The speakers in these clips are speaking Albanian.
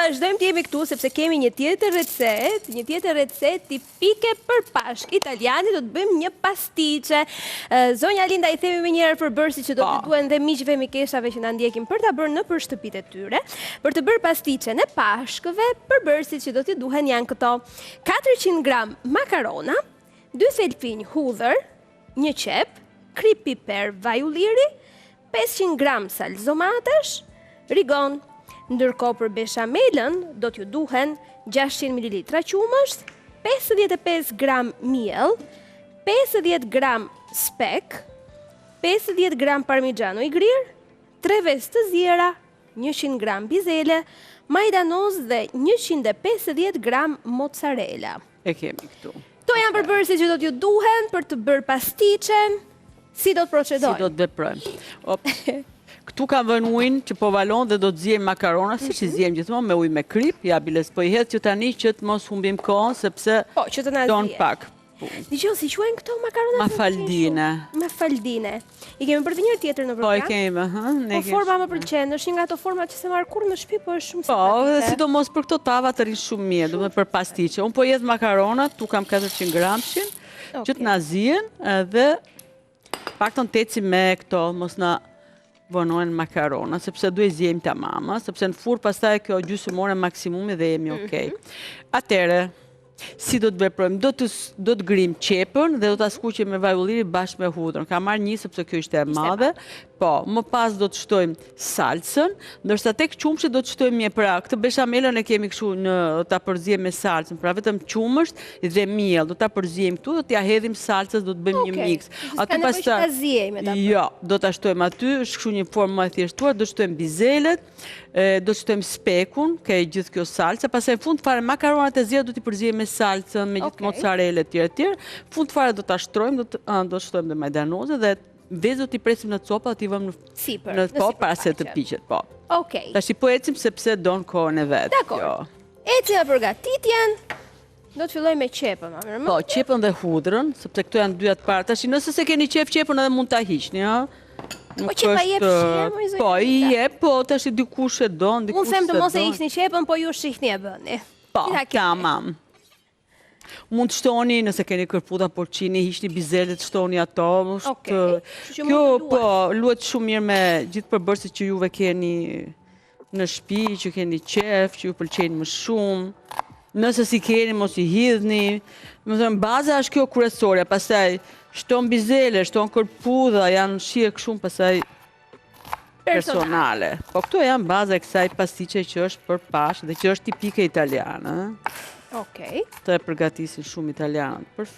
vazhdojmë të jemi këtu sepse kemi një tjetër recetë, një tjetër recetë tipike për Pashkë italiane, do të bëjmë një pastiçe. Zonja Linda i themi menjëherë përbërësit që do të po. duhen dhe miqve mikeshave që na ndjekin për ta bërë nëpër shtëpitë e tyre. Për të bërë pastiçen e Pashkëve, përbërësit që do t'ju duhen janë këto: 400 gram makarona, 2 thelpinj hudhër, një qepë, kripë piper vaj ulliri, 500 gram salcë domatesh, rigon. Ndërkohë për beshamelën do t'ju duhen 600 mililitra qumësht, 55 gram miell, 50 gram spek, 50 gram parmixhano i grirë, 3 vezë të ziera, 100 gram bizele, majdanoz dhe 150 gram mozzarella. E kemi këtu. Këto janë përbërësit që do t'ju duhen për të bërë pastiçen. Si do të procedojmë? Si do të veprojmë? Op. Këtu kam vënë ujin që po valon dhe do të ziejmë makarona, siç i mhm. ziejmë gjithmonë me ujë me kripë, ja biles po i hedh që tani që të mos humbim kohën sepse po, që të na don pak. Dëgjo, si quhen këto makarona? Mafaldine. Mafaldine. I kemi bërë dhe një tjetër në program. Po, i kemi, hë. Po forma më pëlqen, është një nga ato format që s'e marr kurrë në shtëpi, po është shumë po, simpatike. Po, dhe sidomos për këto tava të rrinë shumë mirë, domethënë për pastiçe. Unë po i hedh makaronat, këtu kam 400 gramshin, që të na zihen edhe paktën të ecim me këto, mos na vonohen makarona, sepse do i ziejmë tamam, sepse në furrë pastaj kjo gjysmë ore maksimumi dhe jemi mhm. okej. Atëherë, si do të veprojmë? Do të do të grijmë qepën dhe do ta skuqim me vaj ulliri bashkë me hudhrën. Kam marrë një sepse kjo ishte e madhe. Po, më pas do të shtojmë salcën, ndërsa tek qumështi do të shtojmë një pra, këtë beshamelën e kemi kështu në ta përziejmë me salcën, pra vetëm qumësht dhe miell, do ta përziejmë këtu, do t'ia hedhim salcës, do të bëjmë një miks. Aty pastaj ta ziejmë ta. Jo, do ta shtojmë aty, është kështu një formë më e thjeshtuar, do të shtojmë bizelet, do të shtojmë spekun, ke gjithë kjo salca, pastaj në fund fare makaronat e ziera do t'i përziejmë me salcën, me gjithë mozzarella etj etj. Fund fare do ta shtrojmë, do të do të shtojmë dhe majdanozë dhe Vezët do t'i presim në copa dhe t'i vëmë në sipër, në po, para se të piqet, po. Okej. Tashi po ecim sepse don kohën e vet. Dakord. Ecim me përgatitjen. Do të fillojmë me qepën, ma merr Po, qepën dhe hudhrën, sepse këto janë dyja të para. Tashi nëse s'e keni qejf qepën edhe mund ta hiqni, ë. Po qepa jep shije, moj zonjë. Po, i jep, po tashi dikush e don, dikush s'e don. Unë them të mos e hiqni qepën, po ju shihni e bëni. Po, tamam. Mund të shtoni, nëse keni kërpudha porcini, hiqni bizelet, shtoni ato. Është, kjo, po, luhet shumë mirë me gjithë përbërësit që juve keni në shtëpi, që keni qejf, që ju pëlqejnë më shumë. Nëse s'i keni, mos i hidhni. Domethënë, baza është kjo kryesorja, pastaj shton bizele, shton kërpudha, janë shije shumë, pastaj personale. Po këto janë baza e kësaj pastiçe që është për Pashkë dhe që është tipike italiane. Okej. Këtë e përgatisin shumë italianët për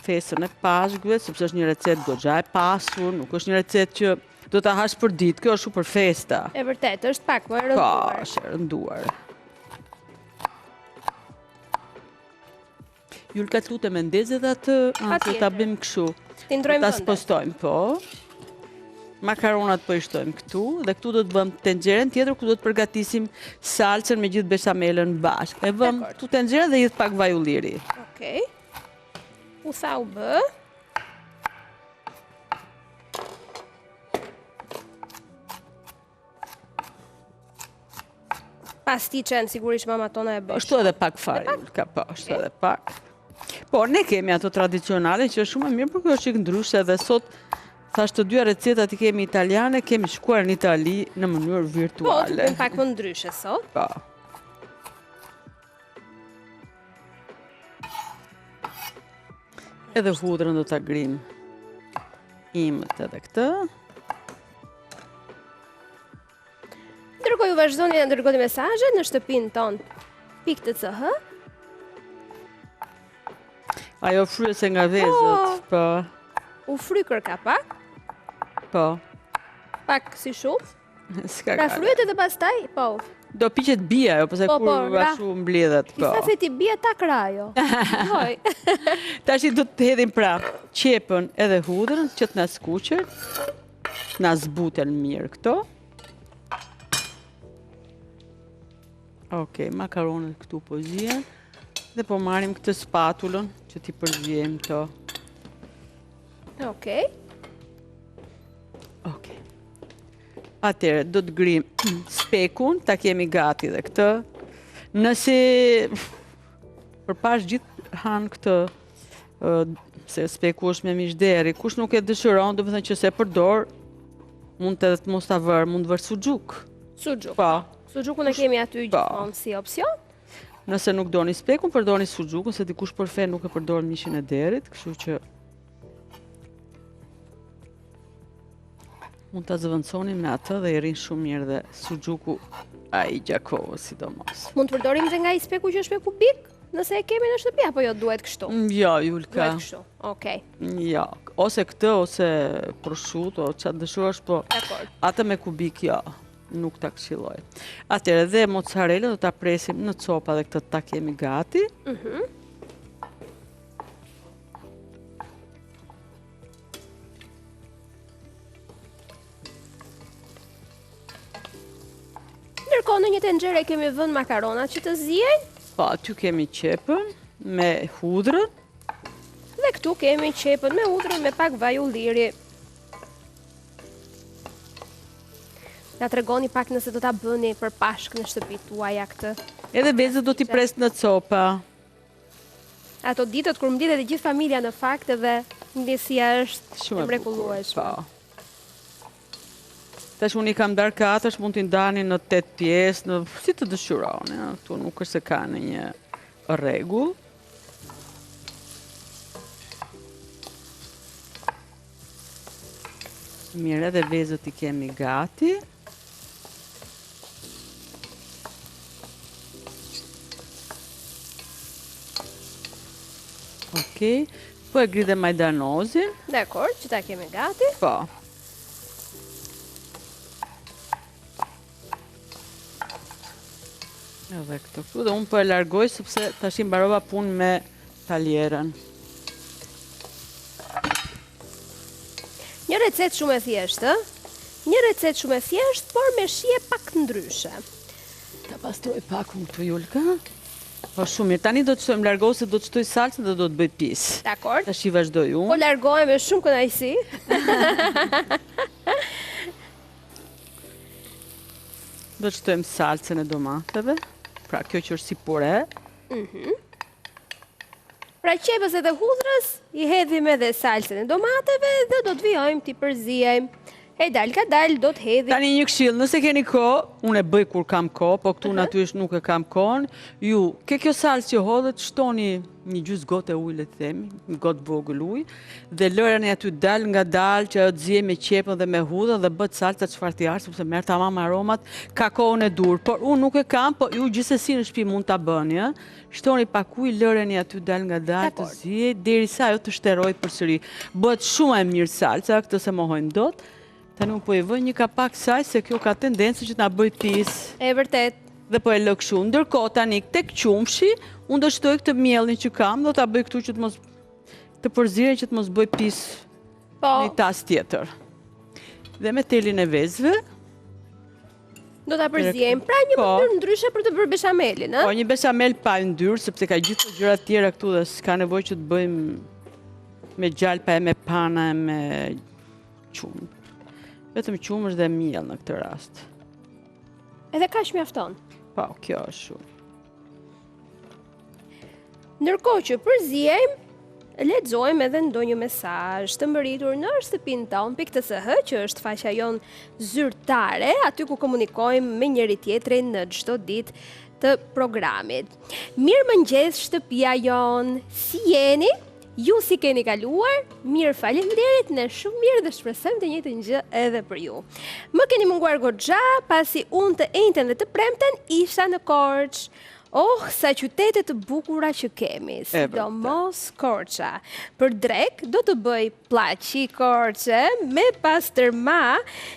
festën e Pashkëve, sepse është një recetë goxha e pasur, nuk është një recetë që do ta hash për ditë, kjo është shumë për festa. E vërtetë, është pak më e rënduar. Po, është e rënduar. Julka të lutem e ndez edhe atë, atë ta bëjmë kështu. T'i ndërrojmë Ta spostojmë, po. Makaronat po i shtojmë këtu dhe këtu do të vëmë tenxheren tjetër ku do të përgatisim salcën me gjithë beshamelën bashkë. E vëmë këtu tenxheren dhe hidh pak vaj ulliri. Okej. U tha u bë. Pastiçen, sigurisht mamat tona e bëjnë. Shto edhe pak fare, Julka, po, shto edhe pak. Po, ne kemi ato tradicionale që është shumë e mirë, por kjo është çik ndryshe dhe sot thashë të dyja recetat i kemi italiane, kemi shkuar në Itali në mënyrë virtuale. Po, të bëjmë pak më ndryshe sot. Po. Edhe hudrën do ta grijmë imët edhe këtë. Ndërkohë ju vazhdoni të dërgoni mesazhe në shtëpinë tonë pikë .ch. Ajo fryhet se nga vezët, po. po. U fry kërka pak. Po. Pak si shumë. S'ka Pra fryhet edhe pastaj, po. Do piqet bija, jo, pastaj po, po, kur ashtu mblidhet, po. Sa feti bija ta krajo. Hoj. Tashi do të hedhim pra qepën edhe hudhrën që të na skuqen, të na zbuten mirë këto. Okej, makaronët këtu po zihen dhe po marrim këtë spatulën që t'i përziejmë këto. Okej. Okej. Atëherë, do të grim spekun, ta kemi gati dhe këtë. Nëse për Pashkë gjithë hanë këtë, se speku është me mish derri, kush nuk e dëshiron, domethënë që s'e përdor, mund të edhe të mos ta vërë, mund të vërë suxhuk. Suxhuk. Po. Suxhukun e kemi aty po. gjithmonë si opsion. Nëse nuk doni spekun, përdorni suxhukun, se dikush për fe nuk e përdor mishin e derrit, kështu që Mund ta zëvendësoni me atë dhe i rrin shumë mirë dhe suxhuku ai i Gjakovës sidomos. Mund të përdorim dhe nga ai speku që është me kubik, nëse e kemi në shtëpi apo jo duhet kështu? Mm, jo, Julka. Duhet kështu. Okej. Mm, jo, ose këtë ose prosciutto, ça të dëshirosh, po atë me kubik jo, nuk ta këshilloj. Atëherë dhe mozzarella do ta presim në copa dhe këtë ta kemi gati. Mhm. Mm Ndërkohë në një tenxhere kemi vënë makaronat që të ziejnë. Po, aty kemi qepën me hudhrën. Dhe këtu kemi qepën me hudhrën me pak vaj ulliri. Na tregoni pak nëse do ta bëni për Pashkë në shtëpitë tuaja këtë. Edhe vezët do t'i pres në copa. Ato ditët kur mblidhet e gjithë familja në fakt edhe ndjesia është e mrekullueshme. Po. Tash unë i kam ndarë katërsh, mund t'i ndani në 8 pjesë, në si të dëshironi, këtu nuk është se ka ndonjë rregull. Mirë, edhe vezët i kemi gati. Okej, po e gri dhe majdanozin. Dakord, që ta kemi gati. Po. Edhe këtë këtu dhe unë po e largoj sepse tashi mbarova punë me taljeren. Një recetë shumë e thjeshtë, ë? Një recetë shumë e thjeshtë, por me shije pak ndryshe. Ta pastroj pak unë këtu Julka. Po shumë mirë. Tani do të shtojmë largo se do të shtoj salcën dhe do të bëj pis. Dakord. Tashi vazhdoj unë. Po largohem me shumë kënaqësi. Do të shtojmë salcën e domateve. Pra kjo që është si pure. Mhm. Pra qepës edhe hudhrës i hedhim edhe salcën e domateve dhe do të vijojmë t'i përziejmë. E dalëngadalë do të hedhim. Tani një këshillë, nëse keni kohë, unë e bëj kur kam kohë, po këtu natyrisht nuk e kam kohën, ju, ke kjo salcë që hodhët, shtoni një gjysë gote ujë, le të themi, një gotë vogël ujë, dhe lëreni aty dalëngadalë që ajo të ziejë me qepën dhe me hudhrën dhe bëhet salca çfarë t'i ardhë, sepse merr tamam aromat, ka kohën e duhur, por unë nuk e kam, po ju gjithsesi në shtëpi mund ta bëni, ë. Shtoni pak ujë, lëreni aty dalëngadalë të ziejë derisa ajo të shterojë përsëri. Bëhet shumë e mirë salca, këtë s'e mohojmë dot. Tani unë po i vë një kapak saj se kjo ka tendencë që të na bëjë pis. E vërtetë. Dhe po e lë kështu. Ndërkohë tani tek qumshi, unë do shtoj këtë miellin që kam, do ta bëj këtu që të mos të përzierje që të mos bëj pis po. në një tas tjetër. Dhe me telin e vezëve Do ta përziejmë. Pra një po. mënyrë ndryshe për të bërë beshamelin, ë? Po, një beshamel pa yndyrë, sepse ka gjithë këto gjëra të tjera këtu dhe s'ka nevojë që të bëjmë me gjalpa e me pana e me qum. Vetëm qumësht dhe miell në këtë rast. Edhe kaq mjafton. Po, kjo është shumë. Ndërkohë që përziejmë, lexojmë edhe ndonjë mesazh të mbërritur në shtëpinë tonë .sh që është faqja jonë zyrtare, aty ku komunikojmë me njëri-tjetrin në çdo ditë të programit. Mirëmëngjes shtëpia jonë, si jeni? Ju si keni kaluar? Mirë, faleminderit, ne shumë mirë dhe shpresojmë të njëjtën gjë edhe për ju. Më keni munguar goxha, pasi unë të enjten dhe të premten isha në Korçë. Oh, sa qytete të bukura që kemi, sidomos Korça. Për drekë do të bëj pllaqi Korçe me pastërma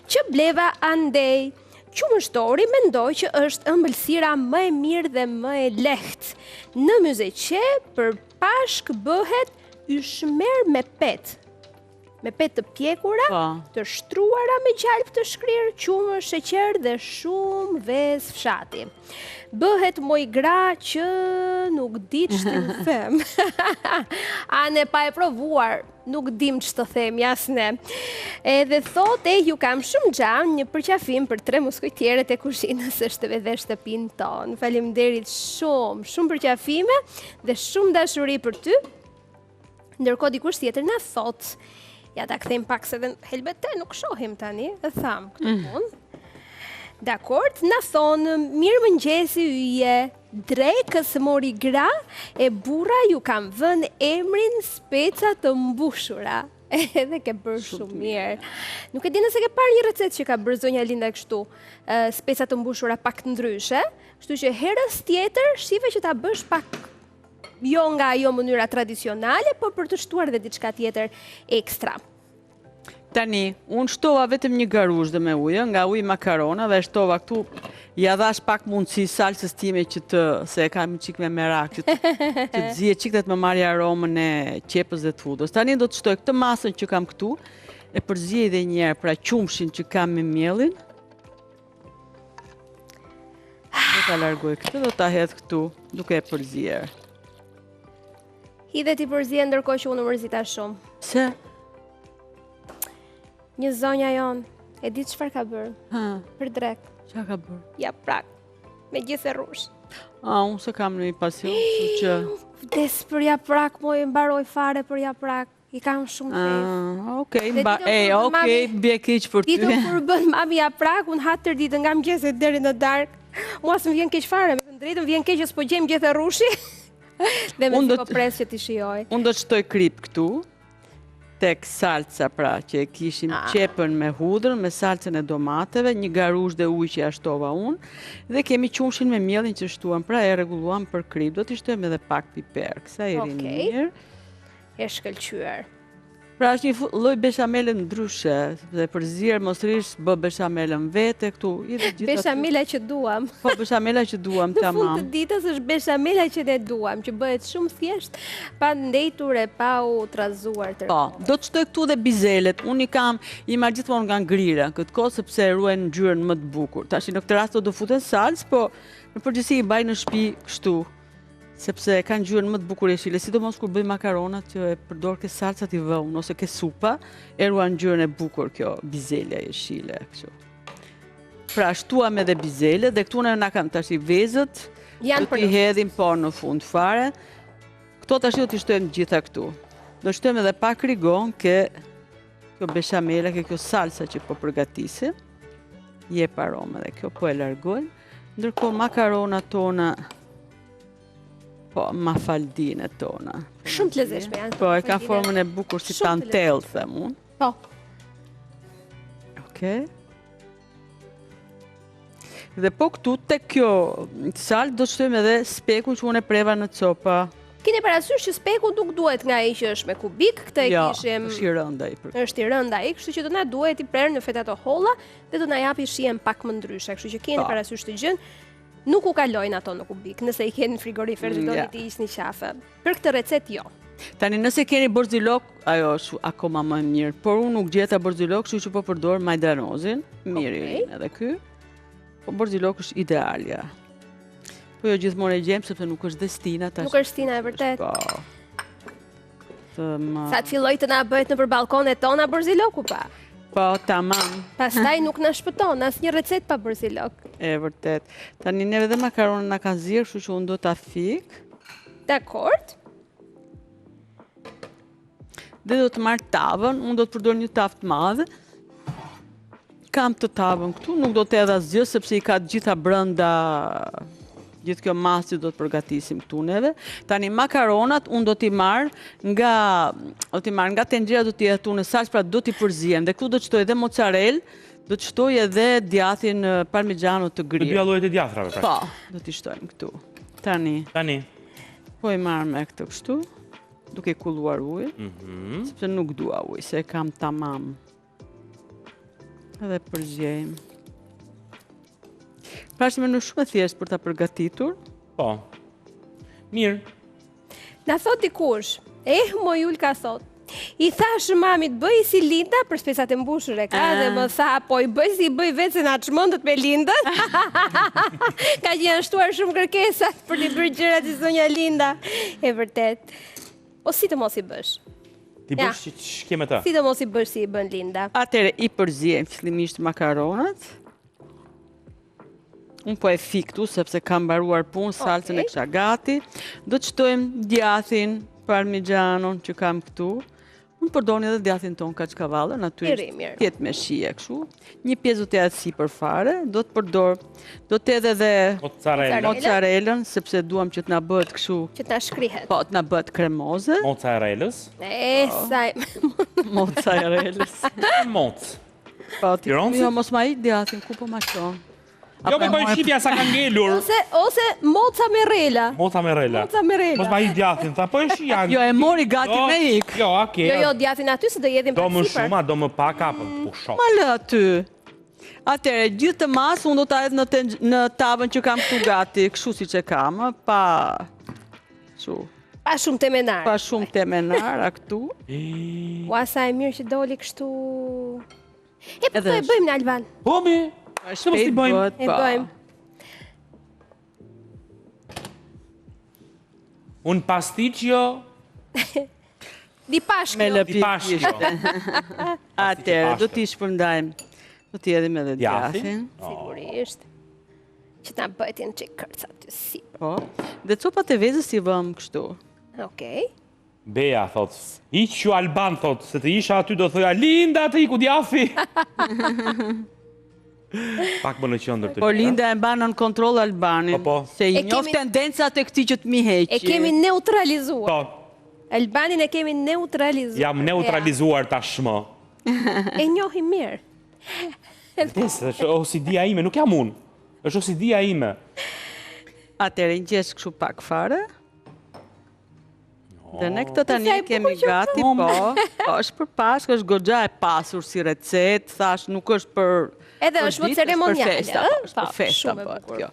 që bleva andej. Qumështori mendoj që është ëmbëlsira më e mirë dhe më e lehtë. Në Myzeqe për Pashkë bëhet yshmer me petë. Me petë të pjekura, po. të shtruara me gjalpë të shkrirë, qumësht, sheqer dhe shumë vezë fshati. Bëhet moj gra që nuk di ç't'ju them. Ane pa e provuar. Nuk dim ç'të themi as ne. Edhe thotë, e ju kam shumë xhan, një përqafim për tre muskujtjerët e kuzhinës është edhe shtëpinë tonë. Faleminderit shumë, shumë përqafime dhe shumë dashuri për ty. Ndërkohë dikush tjetër na thotë, ja ta kthejmë pak se dhe helbete nuk shohim tani, e thamë këtë mm. punë. Dakord, na thonë, mirëmëngjesi yje, drekës mori gra, e burra ju kam vënë emrin speca të mbushura. Edhe ke bërë shumë mirë. Nuk e di nëse ke parë një recetë që ka bërë zonja Linda kështu, speca të mbushura pak ndryshe, kështu që herës tjetër shife që ta bësh pak jo nga ajo mënyra tradicionale, por për të shtuar dhe diçka tjetër ekstra. Tani, unë shtova vetëm një garuzhdë me ujë, nga uji makarona dhe shtova këtu, ia dhashë pak mundësi salsës time që të, se e kam çikë me merak, që të, që të zije çikë dhe të më marrë aromën e qepës dhe të hudhrës. Tani do të shtoj këtë masën që kam këtu, e përziej dhe njëherë, pra qumështin që kam me miellin, Do ta largoj këtë, do ta hedh këtu, duke e përzier. Hidhe ti përzie ndërkohë që unë u mërzita shumë. Pse? Një zonja jonë, e di çfarë ka bërë? Ha. Për drekë. Çfarë ka bërë? Japrak, me gjethe rrush. A, unë s'e kam një pasion, kështu që... Vdes për japrak, moj, mbaroj fare për japrak. I kam shumë qejf. Ah, okej, mba, e, okej, bie keq për ty. Ditën kur bën mami japrak, unë ha tërë ditën nga mëngjesi deri në darkë. Mua s'më vjen keq fare, me të drejtën vjen keq që s'po gjejmë gjethe rrushi. Dhe mezi po pres që t'i shijoj. Unë do të shtoj kripë këtu, tek salca pra, që e kishim ah. qepën me hudhrën, me salcën e domateve, një garuzhdë ujë që ia shtova unë, dhe kemi qumështin me miellin që shtuam, pra e rregulluam për kripë. Do t'i shtojmë edhe pak piper, kësaj i rrinë mirë. E shkëlqyer. Pra është një lloj beshamele ndryshe, dhe përzier mos rrish bë beshamelën vete këtu, i dhe gjitha. Beshamela që duam. Po beshamela që duam tamam. Në fund të ditës është beshamela që ne duam, që bëhet shumë thjesht pa ndejtur e pa u trazuar tërë. Po, do të shtoj këtu dhe bizelet. Unë i kam i marr gjithmonë nga ngrirja këtë kohë sepse ruajnë ngjyrën më të bukur. Tash në këtë rast do futen salcë, po në përgjithësi i mbaj në shtëpi kështu. Sepse kanë ngjyrën më të bukur jeshile, sidomos kur bëj makaronat që e përdor ke salcat i vë unë ose ke supa, e ruan ngjyrën e bukur kjo bizelja jeshile, kështu. Pra shtuam edhe bizelet dhe këtu ne na kanë tashi vezët, Janë do t'i hedhim po në fund fare. Këto tashi do t'i shtojmë gjitha këtu. Do shtojmë edhe pak rigon ke kjo beshamela, ke kjo salsa që po përgatisim. Jep aromë dhe kjo po e largojmë. Ndërkohë makaronat tona Po, mafaldinet tona. Shumë të lezetshme janë. Po, e ka formën e bukur si tantel, them unë. Po. Okej. Dhe po këtu te kjo salcë do të shtojmë edhe spekun që unë e preva në copa. Keni parasysh që speku nuk duhet nga ai që është me kubik, këtë e jo, kishim. Jo, është i rëndë ai. Është i rëndë ai, kështu që do na duhet i prerë në feta të holla dhe do na japi shijen pak më ndryshe, kështu që keni po. parasysh këtë gjënë. Nuk u kalojnë ato në kubik, nëse i keni në frigorifer dhe mm, doni t'i hiqni qafe. Për këtë recetë jo. Tani nëse keni borzilok, ajo është akoma më e mirë, por unë nuk gjeta borzilok, kështu që po përdor majdanozin, mirë okay. edhe ky. Po borzilok është idealja. Po jo gjithmonë e gjejmë sepse nuk është dhe stina tash. Nuk është stina e vërtetë. Po. Të më... Sa të fillojë të na bëhet nëpër ballkonet tona borziloku pa. Po, tamam. Pastaj nuk na shpëton asnjë recetë pa borzilok. E vërtetë. Tani neve dhe makaronën na kanë zier, kështu që unë do ta fik. Dakord. Dhe do të marr tavën, unë do të përdor një tavë të madhe. Kam të tavën këtu, nuk do të hedh asgjë sepse i ka të gjitha brenda gjithë kjo masë që do të përgatisim këtu neve. Tani makaronat unë do t'i marr nga do t'i marr nga tenxhera do t'i hedh këtu në salcë, pra do t'i përziejmë. Dhe këtu do të shtoj edhe mozzarella, do të shtoj edhe djathin parmigiano të grirë. Të dyja llojet e djathrave pra. Po, do t'i shtojmë këtu. Tani. Tani. Po i marr me këtë kështu, duke kulluar ujë, mm -hmm. sepse nuk dua ujë, se e kam tamam. Edhe përziejmë. Pra është mënyrë shumë e thjeshtë për ta përgatitur. Po. Mirë. Na thotë dikush, eh, moj Julka thotë, I thashë mamit bëj si Linda për specat e mbushur e ka dhe më tha po i bëj si i bëj vetë se na çmendët me Lindën. Ka që janë shtuar shumë kërkesat për t'i bërë gjërat si zonja Linda. E vërtetë. Po si të mos i bësh? Ti bësh që ç'ke me të. Si do mos i bësh si i bën Linda? Atëherë i përziejmë fillimisht makaronat. Unë po e fik këtu, sepse kam mbaruar punë, salcën e kisha gati. Do të shtojmë djathin, parmigianon që kam këtu. Mund të përdorni edhe djathin tonë kaçkavallë, natyrisht të jetë me shije kështu. Një pjesë do të jetë sipër fare, do të përdor, do të edhe dhe mozzarella, mozzarellën, sepse duam që të na bëhet kështu. Që të na shkrihet. Po, të na bëhet kremoze. Mozzarellës. E saj. Mozzarellës. Moc. Po, ti jo, mos ma hiq djathin, ku po ma çon? Jo, me bëjnë shqipja sa ka ngelur. Ose, ose moca me rela. Moca me rela. Moca me rela. Mos ma hiq djathin, tha, po e shi janë. Jo, e mori gati me ik. Jo, ake. Jo, jo, djathin aty se do jedhim Do pak më sipër. shumë, do më pak, apo, po shok. Ma lë aty. Atëherë, gjithë të masë, unë do ta hedh në, në tavën që kam këtu gati, kështu siç e kam, pa... Kështu. Pa shumë temenar. Pa shumë temenar, a këtu. Ua, sa e mirë që doli kështu... E po e bëjmë në Alban. Po mi, se mos i bëjmë. E po. bëjmë. Unë pastiqio. Di pashkjo. Me Di pashkjo. Atëherë, do t'i shpërndajmë. Do t'i hedhim edhe djathin. Sigurisht. Që ta bëhet një çik kërc aty sipër. Po. Dhe copat e vezës i vëmë kështu. Okej. Bea thot, iku Alban thot, se të isha aty do thoja Linda të iku djathi. Pak më në qendër të Po Linda e mban nën kontroll Albanin, Po, po. se i E njoh kemi- tendencat e këtij që të m'i heqi. E kemi neutralizuar. Po, Albanin e kemi neutralizuar. jam neutralizuar tashmë. E njohim mirë. Vdes, është OCD-ja ime, nuk jam unë. Është OCD-ja ime. Atëherë i ngjesh kështu pak fare. Dhe ne këtë tani e kemi gati, po, po, është për Pashkë, është goxha e pasur si recetë, thash, nuk është për Edhe është më ceremoniale, është për festa, po, është për festa, po, kjo.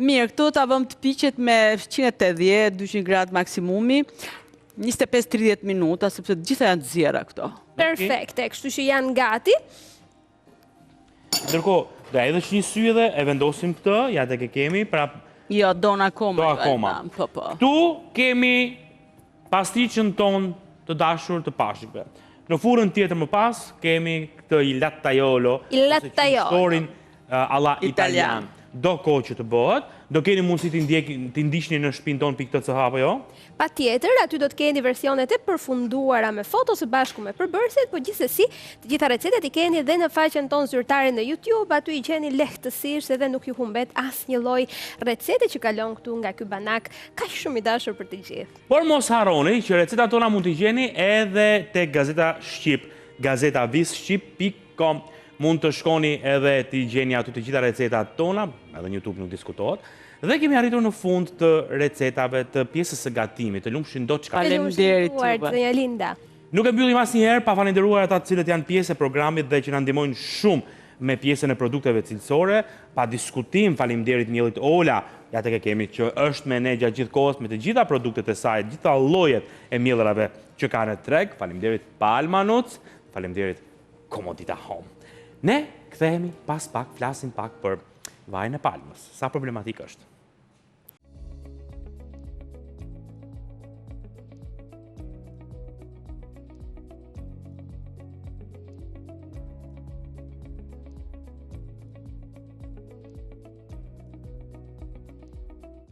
Mirë, këto ta vëmë të piqet me 180, 200 gradë maksimumi, 25-30 minuta, sepse të gjitha janë të ziera këto. Perfekte, kështu që janë gati. Ndërkohë, do e hedhësh një sy edhe e vendosim këtë, ja tek e kemi, pra Jo, don akoma. Do akoma. Po, po. Këtu kemi pastiqën tonë të dashur të Pashkëve. Në furrën tjetër më pas kemi këtë il lattajolo, Il lattajolo. qumështorin alla italian. Do kohë që të bëhet, do keni mundësi t'i ndjek, t'i ndiqni në shtëpinë tonë pikë tch apo jo? Patjetër, aty do të keni versionet e përfunduara me foto së bashku me përbërësit, po gjithsesi, të gjitha recetat i keni dhe në faqen tonë zyrtare në YouTube, aty i gjeni lehtësisht edhe nuk ju humbet asnjë lloj recete që kalon këtu nga ky banak kaq shumë i dashur për të gjithë. Por mos harroni që recetat tona mund t'i gjeni edhe tek Gazeta Shqip, gazetavisshqip pikë Com. Mund të shkoni edhe t'i gjeni aty të gjitha recetat tona, edhe në YouTube nuk diskutohet. Dhe kemi arritur në fund të recetave të pjesës së gatimit. Të lumshin doçka. Faleminderit juve. Zonja Linda. Nuk e mbyllim asnjëherë pa falënderuar ata të cilët janë pjesë e programit dhe që na ndihmojnë shumë me pjesën e produkteve cilësore. Pa diskutim, faleminderit miellit Ola, ja tek e kemi që është me ne gjatë gjithë kohës me të gjitha produktet e saj, të gjitha llojet e miellrave që ka në treg. Faleminderit Palma Nuts, faleminderit Komodita Home. Ne kthehemi pas pak, flasim pak për vajin e palmës. Sa problematik është?